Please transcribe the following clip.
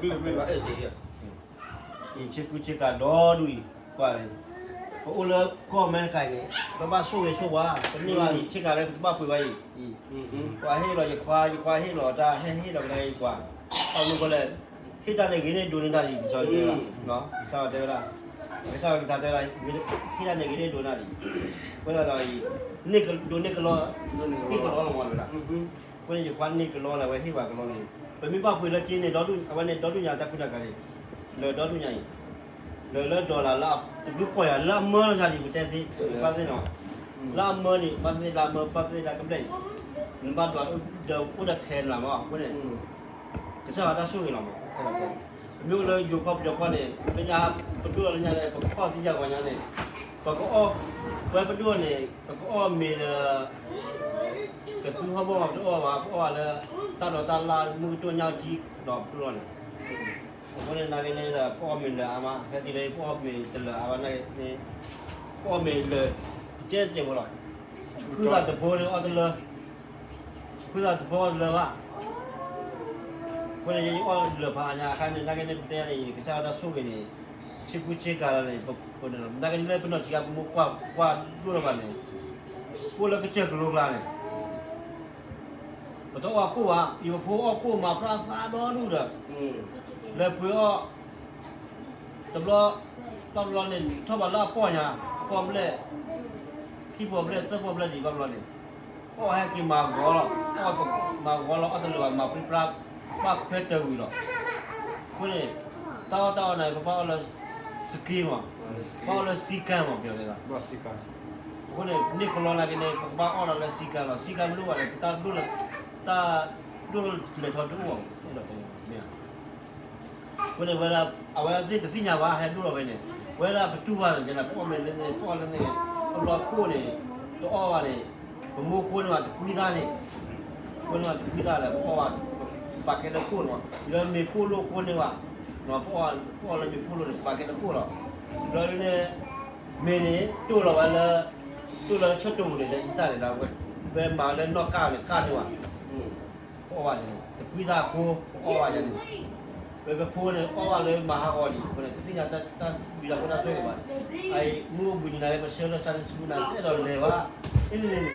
မ့ၢ်လီၤအဲၣ်က့ၤ ယဆ့ကူဆ့ကၤဒီဒူၣ်အံၤ, ကွၢ်, ပအိၣ်လၢကီၢ်အမဲရကၤအံၤန့ၣ် ပဘၣ်ဆိၣ်ဂ့ၤဆိၣ်ဝါ, ပန့ၢ်ဘၣ်ယဆ့ကၤလၢပကဘၣ်ပှ့ၤဝဲ, ပှၤဟ့ၣ်လီၤယခွါ, ယခွါဟ့ၣ်လီၤတၢ်, ဟဲဟ့ၣ်လီၤကဒါအံၤကွၢ်, အမုၢ်ကီၢ်လဲၣ်, ဟ့ၣ်တၢ်န့ၣ်ဂ့ၤန့ၢ်ဒိးန့ၢ်တၢ်ဒ်အံၤ, ကစၢ်ယွၤတဲဝဲဒၣ်, ကစၢ်ယွၤကတဲဝဲဒၣ်, ဟ့ၣ်တၢ်န့ၣ်ဂ့ၤန့ၢ်ဒိးန့ၢ်တၢ်ဒ်အံၤ, အဃိသတးဒီးအံၤ, ဒိးန့ၢ်ကလီ, ဟ့ၣ်ကလီလီၤမးဝဲဒၣ် အဃိန့ၣ် ယခွါန့ၢ်ကလီလၢအဝဲဟ့ၣ်ပှၤကလီန့ၣ်, ပမ့ၢ်ဘၣ်ပှ့ၤလၢက့န့ၣ် အဝဲန့ၣ်ဒီဒူၣ်ညါတၢ်ကူတၢ်ကၤန့ၣ်, လၢဒီဒူၣ်ညါအံၤ, လၢလၢ dollar လၢတဘျုးပီၢ်ယၤ လၢအမၢလီၤယၤဒ်ပတဲသ့, ဘၣ်သ့ၣ်နီၤ, လၢအမၢန့ၣ် ဘၣ်သ့ၣ်လၢအမၢ ဘၣ်သ့ၣ်လၢကဘျဲၣ်န့ၣ်, နဘၣ်ဒွးအိၣ်ဒီးထဲနၤမး အဃိန့ၣ် ကစၢ်ယွၤတၢ်ဆိၣ်ဂ့ၤလီၤမး, ပမ့ၢ်အိၣ်လၢယိၤကီၢ်ပယီၤကီၢ်န့ၣ် လၢညါ, ပဒိၣ်လၢညါန့ၣ် ပကဖီၣ်သံယၤဂီၤညါန့ၣ်, ပကအီၣ်, ပဝဲပဒိၣ်န့ၣ် ပကအီၣ်မ့ၤလၢ ကသူဟီၣ်ဘီၣ်မး ပတအီၣ်ဘၣ်, ပအီၣ်ဘၣ်လၢ တၢ်ဒိးတၢ်လၢ် မုၢ်ကတိၢ်ညါကံဒီးပဒိၣ်လီၤန့ၣ်, အဃိန့ၣ် နာ်က့န့ၣ်ဒီး ပအီၣ်မ့ၤလၢာ်အါမး, ဟဲတုၤလၢပအီၣ်မ့ၤတလၢာ်အါဘၣ်နာ်က့န့ၣ်, ပအီၣ်မ့ၤလၢာ်တကဲတကဲဖိလီၤ, ဖုသးတဘိန့ၣ်အီၣ်တလၢ ဖုသးတဘိအီၣ်တလၢဘၣ်, အဃိန့ၣ် ယအီၣ်လၢာ်ဖးအါညါအခါန့ၣ် နာ်က့န့ၣ် ပတဲယၤန့ၣ် ကစၢ်ယွၤတၢ်ဆိၣ်ဂ့ၤန့ၣ်, ဆ့ကူဆ့ကၤလီၤန့ၣ်, နာ်က့န့ၣ်လၢပနီၢ်ဆံးခါ ပမိၢ်ကွၢ်ကွၢ်ဒိၣ်လၢၤဘၣ်န့ၣ်, အိၣ်လၢကစၢၢ်ကလိကျါန့ၣ် ပတအီၣ်ကိၣ်ဘၣ်, ယပဖိအီၣ်ကိၣ်မၤပြၢသးဒီဒူၣ်ဒီး, လဲၤပှ့ၤအီၣ်, တဘျီ, ဘၣ်ဘျီန့ၣ် ထီၣ်ဘၣ်လၢအပီၢ်ညါ, ပီၢ်ဘျဲၣ်, ခံပီၢ်ဘျဲၣ် သၢပီၢ်ဘျဲၣ်ဒံးဘၣ်ဘျီန့ၣ်, အီၣ်ဟဲက့ၤမၤဂီၤလီၤ, မၤဂီၤလီၤအီၣ်တလၢာ်ဘၣ် မၤပြံပြါ, ဘၣ်ခွဲတၢၢ်ဝံၤလီၤ, အဃိန့ၣ်, တၢ်အီၣ်တၢ်အီန့ၣ် ပဘၣ်အီၣ်လၢ, စက့မး, ဘၣ်အီၣ်လၢစံကၢမး ပတဲ, အဃိန့ၣ် န့ၢ်ကလီနာ်က့န့ၣ် ပကဘၣ်အီၣ်ဒီးလၢစံကၢလီၤ, စံကၢမ့ၢ်တအိၣ်ဘၣ်န့ၣ် ပတၢ်ဒိၣ်လၢ, တၢ်ဒိၣ်လၢလဲၤထီၣ်တအိၣ်ဘၣ်, အဃိန့ၣ်ဝဲဒၣ် အဝဲသ့ၣ်တသ့ၣ်ညါဘၣ် ဟဲဒိၣ်ထီၣ်ဝဲန့ၣ်, ဝဲဒၣ်ပတူၢ်ဘၣ်န့ၣ် ပအီၣ်မ့ၤလၢန့ၣ် ပအီၣ်လၢန့ၣ်, အဘျီခိၣ်န့ၣ်, တအီၣ်ဘၣ်န့ၣ်, ပမိၢ်ဃိန့ၣ်ဘၣ် တကွံသးန့ၣ်, ဃိန့ၣ်ဘၣ်တကွံသးလၢ ပအီၣ်ဘၣ်, ပာ်ကဲလၢခိၣ်န့ၣ်ဘၣ်, လၢမ့ၤခိၣ်လိၣ်ဃိန့ၣ်ဘၣ်, ပအီၣ်လၢမ့ၤခိၣ်လိၣ်န့ၣ် ပာ်ကဲလၢခိၣ်လီၤ, ဘျီဒ်န့ၣ်, မ့ၤန့ၣ် တိၢ်လီၤဝဲလၢ, တိၢ်လီၤလၢဆၢတိၢ်ပူၤန့ၣ် လၢအံသၣ်န့ၣ်ဒီး, ဝဲမၤလၢနီၢ်ကၢ်န့ၣ် ကၢ်န့ၢ်ဘၣ် ပအီၣ်ဘၣ်န့ၣ် တကွံသးအဃိ ပအီၣ်ဘၣ်ယၤန့ၣ်, ဝဲပဖိန့ၣ် အီၣ်ဘၣ်လၢမၤဟးဂီၤလံအဃိန့ၣ် တသ့ၣ်ညါတၢ်ဘျုးတၢ်ဖှိၣ်တၢ်ဆိၣ်ဂ့ၤဘၣ်, အအံၤ မုၢ်အိၣ်ဘှံးနံၤနာ်က့ ပဆှၢလၢ Sunday school နာ်က့ တအဲၣ်ဒိးလဲၤဘၣ်, အ့န့ၣ်န့ၣ်